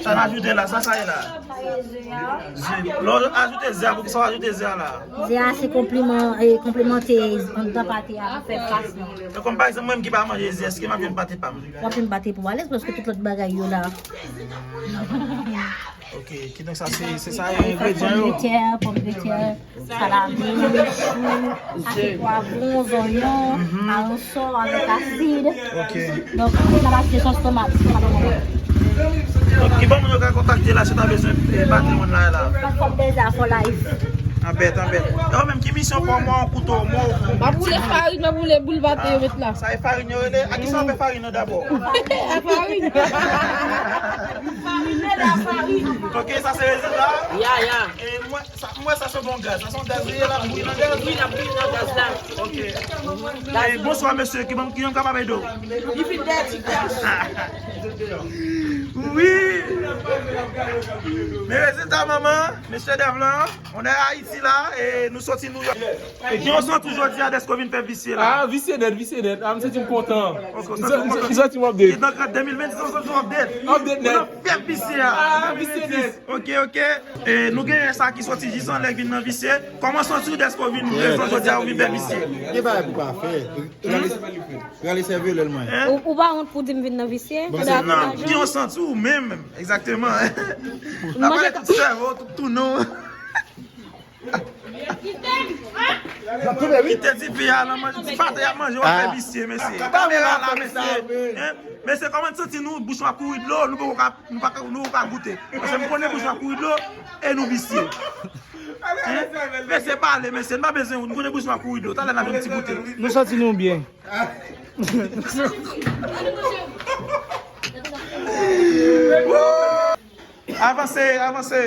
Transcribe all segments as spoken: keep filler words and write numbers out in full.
Sa n ajoute la, sa sa ye la? Ze. Lè w ajoute ze a, poukisa w ajoute ze a la? Ze a se konpliman, e, konplimante anndan pate a pou fè fas lan. Men kòm pa egzanp, mwen menm ki pa manje ze, èske m ap jwenn pate pa m? W ap jwenn pate pou alèz paske tout lòt bagay yo la. Ok, kidonk sa se, se sa e engredyan yo. Pòmdetè, pòmdetè, salade, chou, ase pwavwon, zonyon, aransò avèk asid. Ok. Donk, n ap achte sòs tomat, tomat tomat. Donk, ki bò moun yo ka kontakte la si yo ta bezwen, eh, patrimwàn la, la? Platfòm Dèzè for life. Anbèt, anbèt. E ou menm, ki misyon pa w, mwen, kouto, mwen, m ap woule farin, m ap woule boul pate yo met la. Sa e farin yo rele? A ki sa w fè farin nan dabò? A farin. Ok, sa se rezilta? Ya, ya. E mwen, sa, mwen, sa se bon gaz. Sa se yon gaz reyèl, ap bouyi nan gaz? Wi, l ap bouyi nan gaz la. Ok. E, bonswa, mesye. Ki ban, ki jan m kapab ede w? Li fin dèti gaz. Wi. Men rezilta, manman, mesye Dev lan, on est Haïti la, e nou soti New York. E jan w santi w jodi a dèske w vin fè visye la? Ah, visye nèt, visye nèt. Ah, m santi m kontan. Ok, w santi w kontan. M santi m update. E nan kat de mil vennsis, w santi w update. Update nèt. Ou nan fè visye a. Ah, visye nèt. Ok, ok. E nou genyen sa ki soti jis anlè k vin nan visye. Kòman w santi w dèske w vin prezan jodi a, w vin fè visye? Gen bagay pou pa fè. Rale, rale sèvèl mwen. Hein? Ou, ou pa wont pou di m vin nan visye? Bon, non, ki jan w santi w menm, egzakteman. N ap pale tout sèvo, tout tou non. Kite tifi a nan manje, ti pate y ap manje, w ap fè visye, mesye. Kamera la, mesye. Hein? Mesye, kòman n santi nou? Bouch nou ap kouri dlo, nou poko ka, nou pa ka, nou poko ka goute. Paske m konnen bouch nou ap kouri dlo, e nou visye. Hein? Mesye, pale, mesye, n pa bezwen, nou konnen bouch nou ap kouri dlo. Talè n ap yon ti goute. Nou santi nou byen. Avanse, avanse.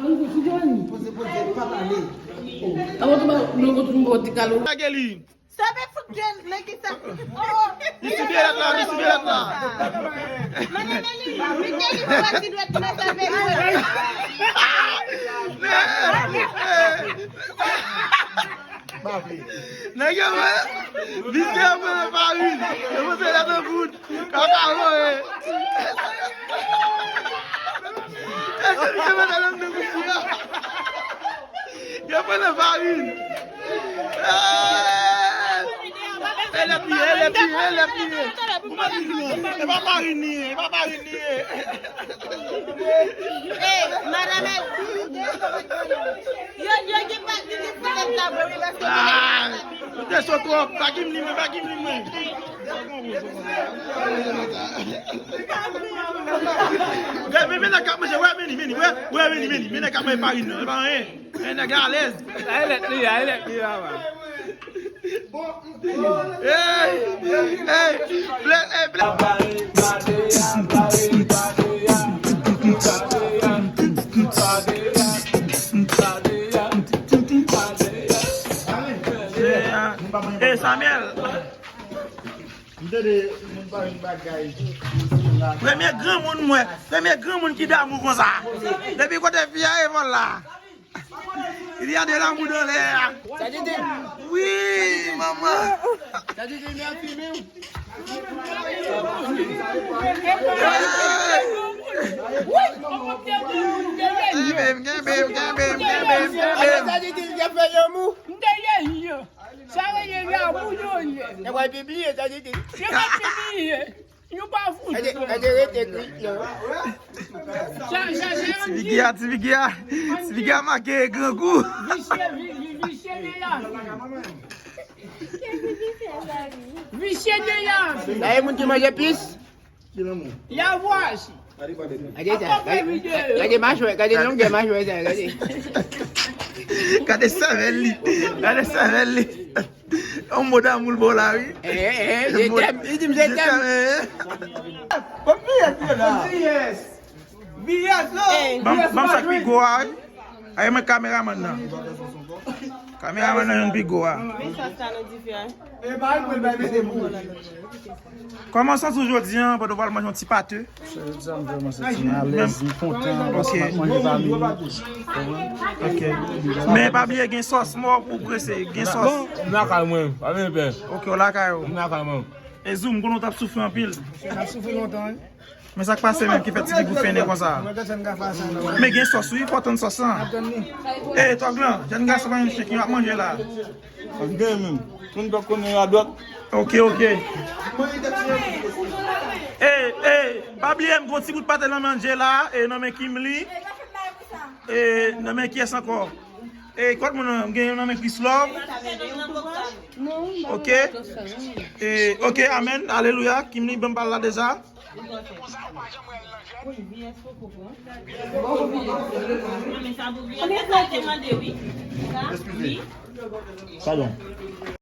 Poze, poze, pa pale. Lage li. Sa pe fout gen nèg ki sa. Oh, li sou dwèt la, li sou dwèt la. Mande li, mete li pou ti dwèt nan sèvèl. Nèg yo, men, visye yo pran nan farin. Yo panse lè nan bout. Kaka voye. Èske misye mete nan bout yo? Yo pran nan farin. Eh! E lè pliye, e lè pliye, e lè pliye. Ou pa di non. E pa farin li ye, e pa farin li ye. Eh, madanm, yo, yo gen pa di li se lè la vre, wi, paske... Ah, ou te cho twòp. Bagim li mwen, bagim li mwen. Men, men, men nèg k ap manje, wè, men li, men li, wè, wè, men li, men li, men nèg k ap manje farin nan, e pa anyen. Men nèg la alèz. Ay lèt li, ay lèt li, papa. Ey, ey, blè, ey, blè. Ey, Samuel. M tande moun pale yon bagay. Premye granmoun mwen, premye granmoun ki damou konsa. Depi kote fi a ye vòl la. Il y a de l'amour dans l'air. Sa di di. Wi, manman. Sa di di, men an filme w. Kenbe m, kenbe m, kenbe m, kenbe m, kenbe m. Sa di di, y ap fè lanmou. M te ye, ye. Sa rele lanmou yo ye. E wè, pibliye, sa di di. Yo pa pibliye. Yo pa fout. Gade, gade, rete kri, yo. Sa, sa, sa, Ti Bigya, Ti Bigya, Ti Bigya make grangou. Visye, vi-, vi-, visye de la. Visye de la. Sa e moun ki manje pis? Ya vwasi. Gade sa, gade, gade machwè, gade longè machwè sa, gade. Gade sèvèl li, gade sèvèl li. Yon mo damou l ba w la, wi. Eh, eh, eh, je t'aime. Li di m je t'aime. Ban m V S, non. Ban m, ban m sa k pi gwo a, wi. Aye, mwen kameramann nan. Kameraman nan yon pi gwo a. Men sòs sa nan dife a. Kòman w santi w jodi a, pandan w pral manje yon ti pate? Jodi a, m vrèman santi m alèz, m kontan, paske m ap manje pa m. Ok. Men pa bliye gen sòs mò pou prese, gen sòs. Bon, m lakay mwen, pa gen pè. Ok, w lakay ou. M lakay mwen. E Zoom, konnen w t ap soufri anpil. M ap soufri lontan, wi. Men sa k pase menm ki fè ti Bigou fennen konsa? Men gen sòs wi, fò tann sòs lan. E Tòg lan, jèn gason pa menm chen ki ap manje la. An gen menm. Moun pa konnen radòt. Ok, ok. E, e, pa bliye m gon ti bout pate nan men Angela, e nan men Kimly. E nan men kiyès ankò? E kot moun nan gen nan men Chris Love. Ok. E ok, amèn, alelouya. Kimly ban m pal la deja. Padon.